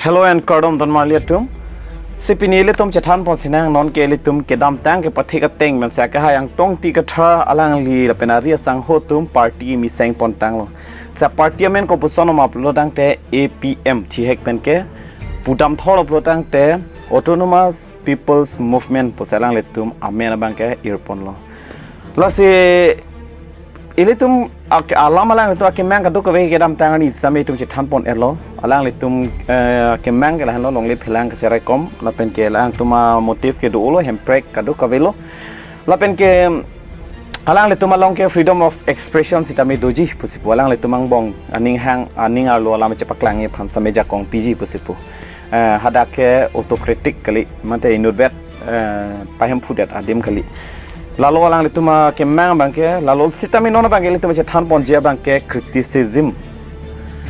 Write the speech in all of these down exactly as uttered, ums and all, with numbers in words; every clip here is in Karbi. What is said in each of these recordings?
Hello and kardom don marli atum. Si pini ilitum chethan pon sinang non ke ilitum kedamtang kepathik ateng pensi akehai Angtong Ingti Kathar alangli lapen ari asangho atum party kimi seng pon tanglo. Sa party amen kopuson ma pulo tangte A P M thihek pen ke pudam thor pulo tangte Autonomous People's Movement pusi alanglitum amen abang ke ir ponlo. Lasi ilitum ak-, alam alanglitum akemang kadokave kedamtang arni sitame itum chethan pon etlo. Alanglitum, eh, kemang ke lahenlo longle phelang kacheraikom. Lapen ke alangtum amotive ke dolo, Hemprek kadokave lo. Lapen ke alanglitum along ke freedom of expression sitame doji pusi pu. Alanglitum angbong aning hang aning arlo alam chepaklangji aphan sitame jakong piji pusi pu. Eh, hadak ke autocratic kali, mate inutvet, eh, pahemphudet adim kali. Lalo alanglitum akemang abang ke, lalo sitame non abang ke ilitum chethan ponji abang ke criticism.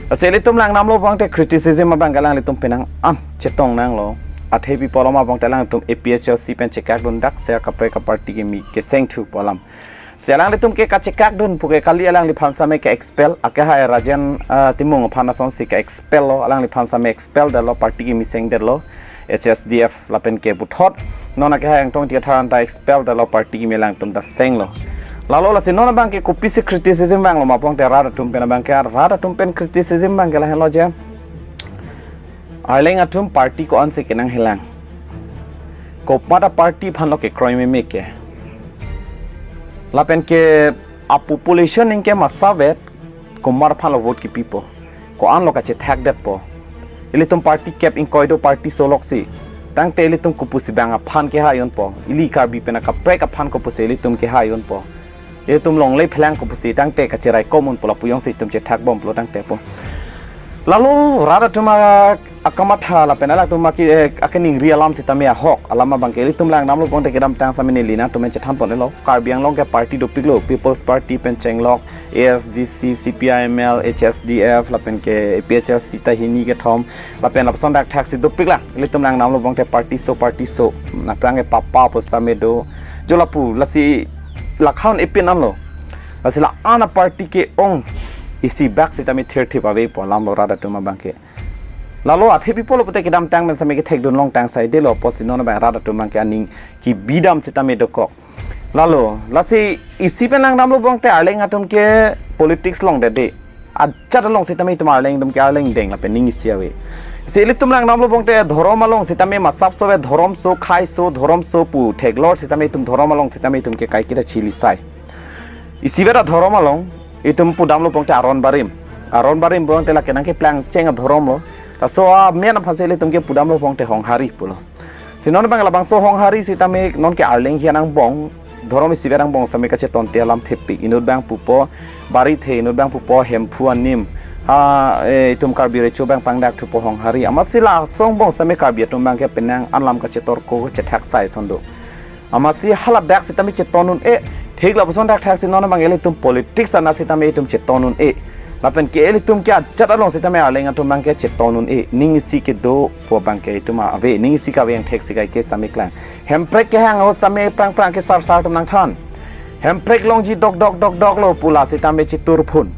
Lasi ilitum langdamlo abang te criticism abang ke alanglitum penang an chetong nanglo. Athe pi pu alam abang te alanglitum A P H L C pen chekak dun dak si akaprek aparty kimi keseng thu pu alam. Si alanglitum ke kachekak dun pu ke kali, alangliphan sitame ke expel, akehai Rajen, ah, Timung aphan asonsi ke expel lo, alangliphan sitame expel detlo, party kimi seng detlo, H S D F lapen ke puthot. Non akehai Angtong Ingti Kathar anta expel detlo, party kimi alangtum ta senglo. Lalo lasi non abang ke kopisi criticism vanglo ma pu tangte rat atum pen abang ke, rat atum pen criticism abang ke lahenlo je. Arleng atum party ko-ansi kenanghelang. Komat aparty aphan lo kekroi meme ke. Lapen ke apopulation ningke masavet komat aphan lo vote kipipo. Ko-an lo kachethak detpo. Ilitum party kep ingkoi do, party so loksi. Tangte ilitum kopusi bang aphan kehai unpo. Ili Karbi pen akaprek aphan kopusi ilitum kehai unpo. Itum longle phelang kopusi tangte kachiraikom un pu lapu jongsi itum chethak bom pulo tangte pu. Lalo rat atum a-, akamatha lapen alangtum aki, eh, akaningri alam sitame ahok alam abang ke ilitum langdamlo pu tangte kedamtang sitame neli nangtum pen chethan pon etlo. Karbi Anglong ke party dopiklo, People's Party pen chenglok, A S D C, C P I M L, H S D F, lapen ke A P H L C ta hini kethom, lapen lapuson dak thak si dopik la. Ilitum langdamlo pu tangte party so, party so. Aphrang ke papa pu sitame do. Jo lapu, lasi lakhan epin anlo. Lasi la-an aparty ke-ong isi bak sitame thirthip ave pu alam lo rat atum abang ke. Lalo athe pi pu lo pute kedamtang pen sitame kethek dun longtang saidelo, pusi non abang rat atum abang ke aning kebidam sitame dokok. Lalo, lasi isi pen langdamlo pu tangte Arleng atum ke politics longdetde. Ajat along sitame itum Arleng atum ke Arleng deng lapen ning isi ave. Si ilitum langdamlo pu tangte dhorom along sitame masap so ave, dhorom so, khei so, dhorom so pu theklor sitame itum dhorom along sitame itum ke kaiketa chili sai. Isivet adhorom along itum pudamlo pu tangte aron barim. Aron barim pu tangte lake nangkeplang cheng adhorom lo. Laso amen aphansi ilitum ke pudamlo pu tangte Honghari pulo. Si non abang labangso Honghari sitame non ke Arleng hian angbong, dhorom isivet angbong sitame kachetonte alam thepik. Inut abang pupo, Barithe, inut abang pupo, Hemphu anim. Ha, eh, itum Karbi recho abang pangdak thupo Honghari. Amatsi laso angbong sitame Karbi atum abang ke penang an alam kachetor ko chethak sai ason do. Amatsi haladak sitame cheton un-e. Thik lapuson dak thak si non abang ilitum politics ana sitame itum cheton un-e. Lapen ke ilitum ke ajat along sitame Arleng atum abang ke cheton un-e. Ning isi kedo pu abang ke itum ave. Ning isi kave angthek si kaike sitame klang. Hemprek kehang ahut sitame prang prang ke sar sar atum nangthan. Hemprek longji dok dok dok dok lo pu la sitame chetur phun.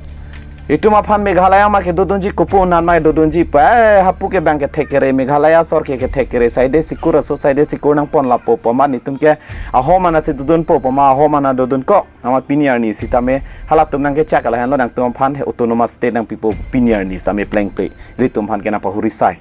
Itum aphan Meghalaya ma kedodunji, kopu unan ma kedodunji pu, eh, hapu ke abang kethek kere, Meghalaya asor ke kethek kere, saide sikur aso, saide sikur nangpon lapo pu amat itum ke ahom ana si dodunpo pu amat ahom ana dodunkok. Amat pini arni sitame halatum nangkechak lahenlo, nangtum aphan he autonomous state nangpipo pini arni sitame plengple. Ilitum aphan ke nangpahuri sai.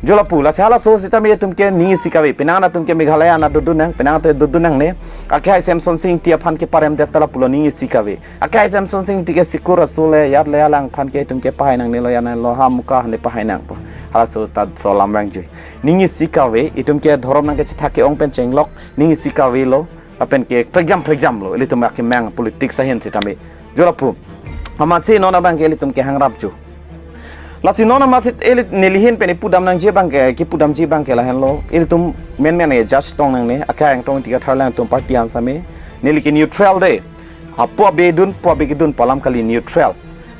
Jo lapu, lasi halaso sitame itum ke ning isi kave, penang atum ke Meghalaya ana dodun nang, penang atum dodun nangne. Akehai Semson Sing Ingti aphan ke parem det ta lapulo ning isi kave. Akehai Semson Sing Ingti ke sikur aso le, yat le, alangphan ke itum ke pahai nangnelo, ya nanglo, ha muka hane pahai nangpo. Halaso ta so alam vangji. Ning isi kave, itum ke dhorom nangkechethak ke-ong pen chenglok, ning isi kave lo, lapen ke prekjam prekjam lo, ilitum akemang politics ahin sitame. Jo lapu. Amatsi non abang ke ilitum ke hangrap jo. Lasi non amatsi ili neli ahin pen ipudam nangji abang ke, kipudamji abang ke lahenlo. Ilitum menmen ke judge tong nangne, akehai Angtong Ingti Kathar alangtum party an sitame. Neli ke neutral de. Apo abe dun, po abe kedun pu alam kali, neutral.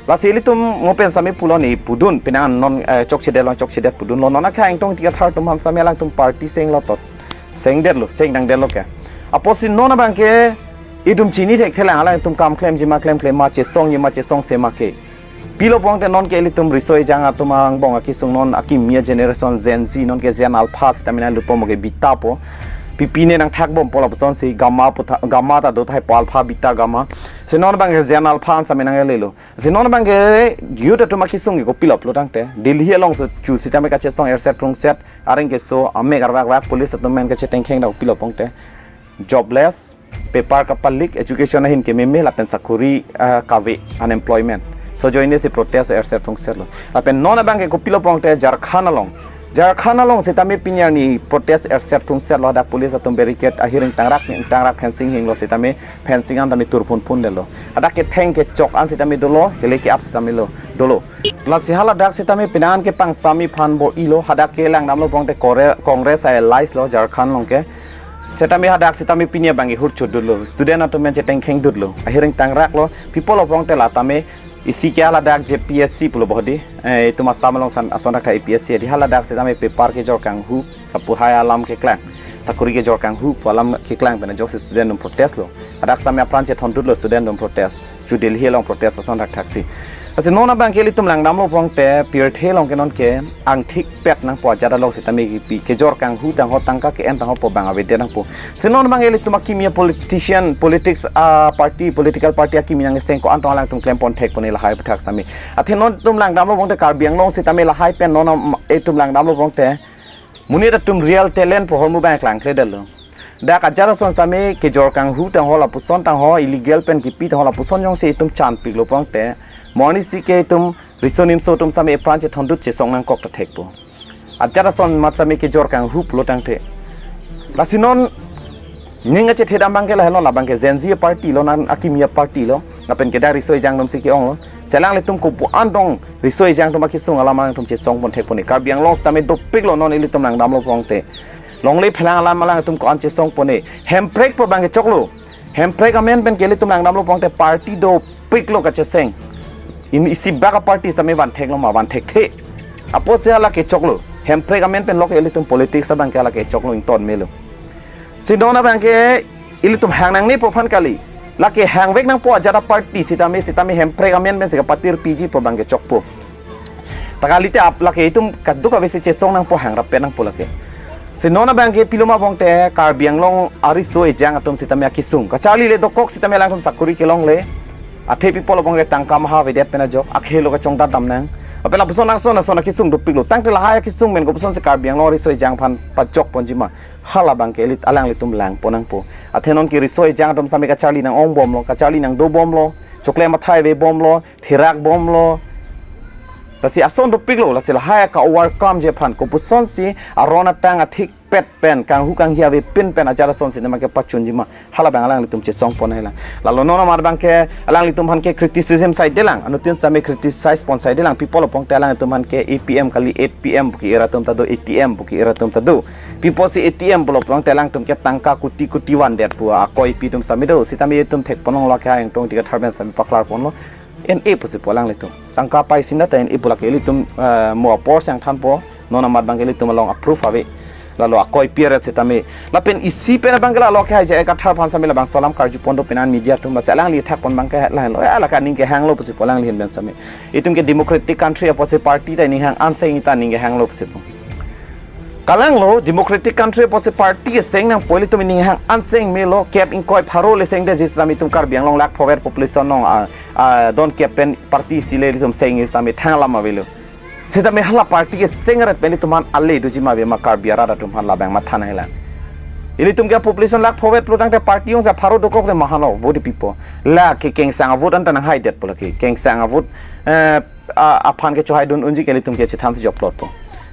Lasi ilitum ngo pen sitame pulo ne pudun, penang non, eh, chokchedet lo, chokchedet pudunlo. Non akehai Angtong Ingti Kathar atum aphan sitame alangtum party senglo tot. Sengdetlo, sengdangdetlo ke. Apotsi non abang ke itum chini thekthelang, alangtum kam klemji ma klemklem ma, chesongji ma chesongse ma ke. Pilo pulote non ke ilitum riso ejang atum angbong akisung, non akimi a-generation Gen Z, non ke Gen Alpha sitame nanglupo mo ke beta po. Pipi ne nangthak bom po lapuson si gamma putha-, gamma ta do tahai po, alpha, beta, gamma. Si non abang ke Gen Alpha an sitame nanglelo. Si non abang ke youth atum akisung ke kopilo pulo tangte, Delhi along si chu sitame kachesong erset rungset, areng keso, amek arvak vak, police atum amen kachetengkheng dak pilo pulote, jobless, paper kapa-leak, education ahin ke meme, lapen sakori, ah, kave, unemployment. So join si protest erset rungset lo. Lapen non abang ke kopilo pulote Jharkhand along. Jharkhand along sitame pini arni protest erset rungset lo, hadak police atum barricade ahiring tangrak tangrak fencing hinglo sitame, fencing an tame turphun phun detlo. Hadak ketheng kechok an sitame dolo, hele ke-ap sitame lo, dolo. Lasi haladak sitame penang an kepangsam aphan bor-ilo, hadak ke langdamlo pulote Kore-, Congress a-allies lo Jharkhand along ke. Sitame hadak sitame pini abang ke hurchudutlo. Student atum amen chetengkhengdutlo. Ahiring tangraklo. Pipolo pulote la tame isi ke haladak J P S C pulo bohdi. Eh, itum Assam along san ason thakthak A P S C di, haladak sitame paper kejor kanghu, kapu hai alam keklang. Sakori kejor kanghu pu alam keklang pen ajoksi student atum protest lo. Hadak sitame apran chethondutlo student atum protest. Chu Delhi along protest ason thakthak si. Lasi non abang ke ilitum langdamlo pulote pirthe along ke non ke angthik pet nangpo, ajat along sitame kipi, kejor kanghu tangho, tangka ke-en tangho pu abang avedet nangpo. Si non abang ke ilitum akimi a-politician, politics a-party, political party akimi nangkeseng ko-an tong alangtum klempon thekpo ne lahai aputhak sitame. Athe non itum langdamlo pulote Karbi Anglong sitame lahai pen non am-, itum langdamlo pulote monit atum real talent pu ahormu abang klangkledetlo. Dak ajat ason sitame kejor kanghu tangho lapuson tangho, illegal pen kipi tangho lapuson jongsi itum chanpiklo pulote, mo arnisi ke itum riso nimso atum sitame apran chethondut chesong nangkok ta thekpo. Ajat ason mat sitame kejor kanghu pulo tangte. Lasi non ning achethe dam abang ke lahelo, labang ke Gen Z party lo, non akimi a-party lo, lapen ke dak riso ejang atum si ke-ong lo. Si alanglitum kopu an tong riso ejang atum akisung alam alangtum chesongpon thekpo ne. Karbi Anglong sitame dopiklo non ilitum langdamlo pulote. Longle phelang alam alangtum ko-an chesongpo ne. Hemprek pu abang ke choklo. Hemprek amen pen ke ilitum langdamlo pulote party dopiklo kacheseng. Isi bak a-party sitame van theklo ma, van thekthe. Apotsi hala ke choklo. Hemprek amen pen lo ke ilitum politics abang ke hala ke choklo, ington melo. Si non abang ke ilitum hang nangne pu aphan kali. Lake hangvek nangpo ajat a-party sitame, sitame Hemprek amen pen si kapatirpiji pu abang ke chokpo. Ta kalite ap lake itum kaduk kave si chesong nangpo, hangrap pet nangpo lake. Si non abang ke pilo ma pulote Karbi Anglong ariso ejang atum sitame akisung. Kacharli le dokok sitame alangtum sakori kelongle. Athe pipolo pulote tangka maha avedet pen ajok. Akhei lo kachongdat dam nang. Lapen lapuson ason ason akisung dopiklo. Tangte lahai akisung pen kopuson si Karbi Anglong ariso ejang aphan pajokponji ma. Hala abang ke elit alanglitum langpon nangpo. Athe non ke riso ejang atum sitame kacharli nang-ongbomlo, kacharli nangdobomlo, chokle mathai avebomlo, therak bomlo. Lasi ason dopiklo, lasi lahai ka-overcomeji aphan kopuson si aron atang athik pet pen, kanghu kanghi avepin pen ajat ason sitame kepachunji ma. Hala abang alanglitum chesongpon nanglang. Lalo non amat abang ke alanglitum aphan ke criticism saidelang, anuttin sitame criticize pon saidelang, pipolo pulote alanglitum aphan ke A P M kali, eight P M pu ke-ir atum ta do, A T M pu ke-ir atum ta do. Pipo si A T M pulo pulote alangtum ke tangka kuti kuti vandet pu akoipi atum sitame do, sitame itum thekponlonglo ke ha ingtong ti kathar pen sitame paklarponlo. En-e pusi pu alanglitum. Tangka pai sinda ta en-e pu lake ilitum, eh, mo apor seng thanpo, non amat abang ke ilitum along approve ave. Lalo akoipi aret sitame. Lapen isi pen abang ke lalo ke hai je kathar aphan sitame labang solam karjupon do penan media atum, lasi alangli thakpon abang ke lahenlo. Ya, lake aning kehanglo pusi pu alangli ahin pen sitame. Itum ke democratic country apotsi party ta ining hang anseng ta aning kehanglo pusi pu. Kalanglo, democratic country apotsi party seng nangpo, ilitum ining hang anseng melo, kep ingkoi pharo le sengdetji sitame itum Karbi Anglong lakh phover population along, ah, ah, don kep pen party si le ilitum seng sitame thang alam avelo. Sitame hala party keseng aret pen ilitum aphan ale doji ma ave ma Karbi arat atum aphan labang matha nanglang. Ilitum ke population lakh phover pulo tangte party jongsi pharo dokok le mahan lo vote pipo. Lake kengsang avote anta nanghaidet pulo ke. Kengsang avote, eh, a, aphan ke chohaidun unji ke ilitum ke chethan si jokplotpo.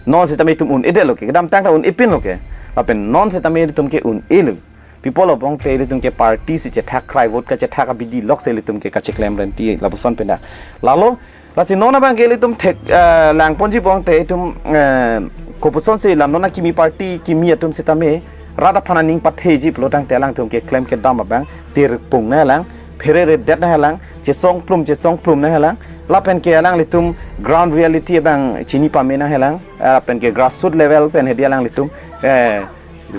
Non sitame itum un-edetlo ke. Kedamtang ta un-epinlo ke. Lapen non sitame ilitum ke un-elo. Pipolo pulote ilitum ke party si chethak krai, vote kachethak abidi lok si ilitum ke kacheklem renti lapuson pen dak. Lalo, lasi non abang ke ilitum thek, eh, langponji pulote itum, eh, kopuson si la non akimi party kimi atum sitame rat aphan aning patheji pulo tangte alangtum keklem kedam abang tirpung nanglang, phereredet nanglang, chesong plum chesong plum nanglang, lapen ke alanglitum ground reality abang chini pame nanglang, eh, lapen ke grassroot level pen hedi alanglitum, eh,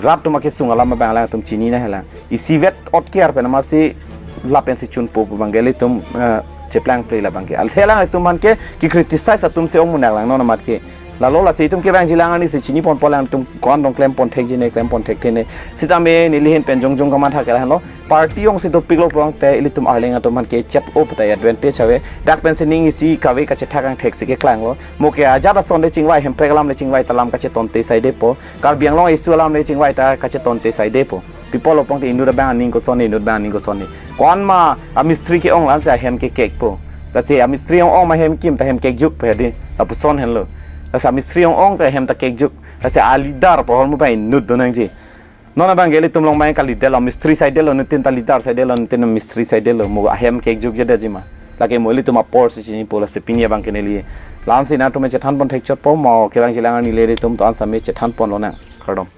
rat atum akisung alam abang alangtum chini nanglang. Isivet ot kiar pen amatsi lapen si chunpo pu abang ke ilitum, eh, cheplang play labang ke. Althelang atum aphan ke ki criticize atum si ong munak lang non amat ke. Lalo lasi itum kevangji alang arni si chiniponpo lang atum ko-an dong klempon thekji ne, klempon thekthe ne. Sitame neli ahin pen jongjong kamatha ke lahenlo. Party jongsi dopiklo pulote ilitum arleng atum aphan ke chet-o pu ta advantage ave. Dak pensi ning isi kave kachethak angthek si keklanglo. Mo ke ajat ason le chingvai, Hemprek alam le chingvai ta lam kachetonte saidepo. Karbi Anglong issue alam le chingvai ta kachetonte saidepo. Pi apotlo pulote inut abang aning kosonne, inut abang aning kosonne. Ko-an ma amistri ke-ong la-ansi ahem kekekpo. Lasi amistri ong-ong ma hem kim ta hem kekjuk pe di. Lapuson henlo. Lasi amistri ong-ong ta hem ta kekjuk. Lasi aleader pu ahormu abang inut donangji. Non abang ke ilitum along abang ke leader lo, mistri saidelo, nitin ta leader saidelo, nitin mistri saidelo, mo ahem kekjukjedetji ma. Lake mo ilitum apor si chinipo, lasi pini abang ke neli la-ansi nangtum chethanpon thekchotpo, mo kevangji alang arni le ilitum to-an same chethanpon lonang. Kardom.